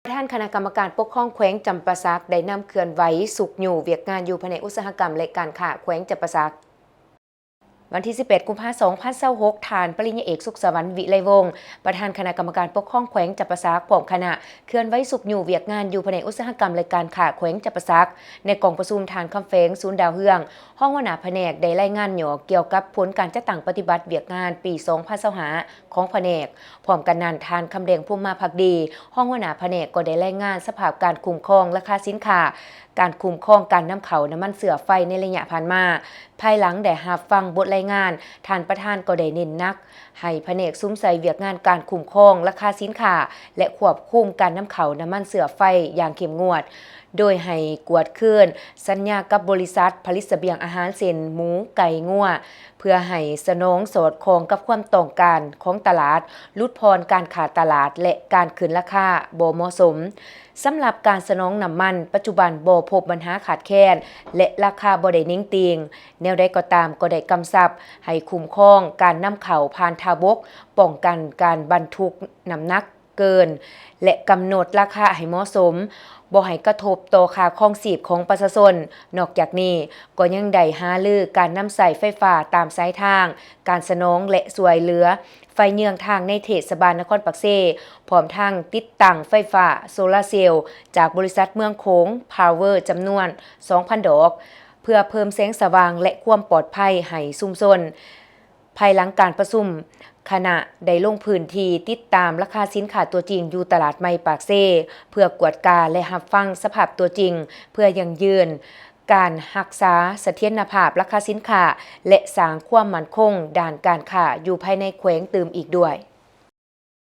ປະທານຄະນະກຳມະການປົກຄອງແຂວງຈຳປາສັກ ໄດ້ນຳເຄື່ອນໄຫວຊຸກຍູ້ວຽກງານຢູ່ພະແນກອຸດສາຫະກຳ ແລະ ການຄ້າແຂວງຈຳປາສັກ. ວັນທີສິບແປດ ກຸມພາ ສອງພັນຊາວຫົກ ທ່ານ ປະລິນຍາເອກ ສຸກສະຫວັນ ວິໄລວົງ ປະທານຄະນະກຳມະການປົກຄອງແຂວງຈຳປາສັກ ພ້ອມຄະນະ ເຄື່ອນໄຫວຊຸກຍູ້ວຽກງານຢູ່ພະແນກອຸດສາຫະກຳ ແລະ ການຄ້າແຂວງຈຳປາສັກ ໃນກອງປະຊຸມທ່ານ ຄຳແພງ ສູນດາວເຮືອງ ຮອງຫົວໜ້າພະແນກ ໄດ້ລາຍງານຫຍໍ້ກ່ຽວກັບຜົນການຈັດຕັ້ງປະຕິບັດວຽກງານປີສອງພັນຊາວຫ້າ ຂອງພະແນກ. ພ້ອມກັນນັ້ນ, ທ່ານ ຄຳແດງ ພົມມາພັກດີ ຮອງຫົວໜ້າພະແນກ ກໍໄດ້ລາຍງານສະພາບການຄຸ້ມຄອງລາຄາສິນຄ້າ, ການຄຸ້ມຄອງການນຳເຂົ້ານ້ຳມັນເຊື້ອໄຟໃນໄລຍະຜ່ານມາ. ພາຍຫຼັງໄດ້ຮັບຟັງບົດລາຍງານ, ທ່ານປະທານກໍໄດ້ເນັ້ນໜັກໃຫ້ພະແນກສຸມໃສ່ວຽກງານການຄຸ້ມຄອງລາຄາສິນຄ້າ ແລະ ຄວບຄຸມການນຳເຂົ້ານ້ຳມັນເຊື້ອໄຟຢ່າງເຂັ້ມງວດ, ໂດຍໃຫ້ກວດຄືນສັນຍາກັບບໍລິສັດຜະລິດສະບຽງອາຫານເຊັ່ນ ໝູ, ໄກ່, ງົວ ເພື່ອໃຫ້ສະໜອງສອດຄ່ອງກັບຄວາມຕ້ອງການຂອງຕະຫຼາດ, ຫຼຸດຜ່ອນການຂາດຕະຫຼາດ ແລະ ການຂຶ້ນລາຄາບໍ່ເໝາະສົມ. ສຳລັບການສະໜອງນ້ຳມັນ, ປັດຈຸບັນບໍ່ພົບບັນຫາຂາດແຄນ ແລະ ລາຄາບໍ່ໄດ້ເໜັງຕີງ. ແນວໃດກໍຕາມ, ກໍໄດ້ກຳຊັບໃຫ້ຄຸ້ມຄອງການນຳເຂົ້າຜ່ານທ່າບົກ, ປ້ອງກັນການບັນທຸກນ້ຳໜັກເກີນ ແລະ ກຳນົດລາຄາໃຫ້ເໝາະສົມ, ບໍ່ໃຫ້ກະທົບຕໍ່ຄ່າຄອງຊີບຂອງປະຊາຊົນ. ນອກຈາກນີ້, ກໍຍັງໄດ້ຫາລືການນຳໃຊ້ໄຟຟ້າຕາມສາຍທາງ, ການສະໜອງ ແລະ ຊ່ວຍເຫຼືອໄຟເຍືອງທາງໃນເທດສະບານນະຄອນປາກເຊ, ພ້ອມທັງຕິດຕັ້ງໄຟຟ້າໂຊລາເຊວຈາກບໍລິສັດເມືອງໂຂງພາວເວີ ຈຳນວນສອງພັນດອກ ເພື່ອເພີ່ມແສງສະຫວ່າງ ແລະ ຄວາມປອດໄພໃຫ້ຊຸມຊົນ. ພາຍຫຼັງການປະຊຸມ, ຄະນະໄດ້ລົງພື້ນທີ່ຕິດຕາມລາຄາສິນຄ້າຕົວຈິງຢູ່ຕະຫຼາດໃໝ່ປາກເຊ ເພື່ອກວດກາ ແລະ ຮັບຟັງສະພາບຕົວຈິງ, ເພື່ອຢັ້ງຢືນການຮັກສາສະຖຽນນະພາບລາຄາສິນຄ້າ ແລະ ສ້າງຄວາມໝັ້ນຄົງດ້ານການຄ້າຢູ່ພາຍໃນແຂວງຕື່ມອີກດ້ວຍ.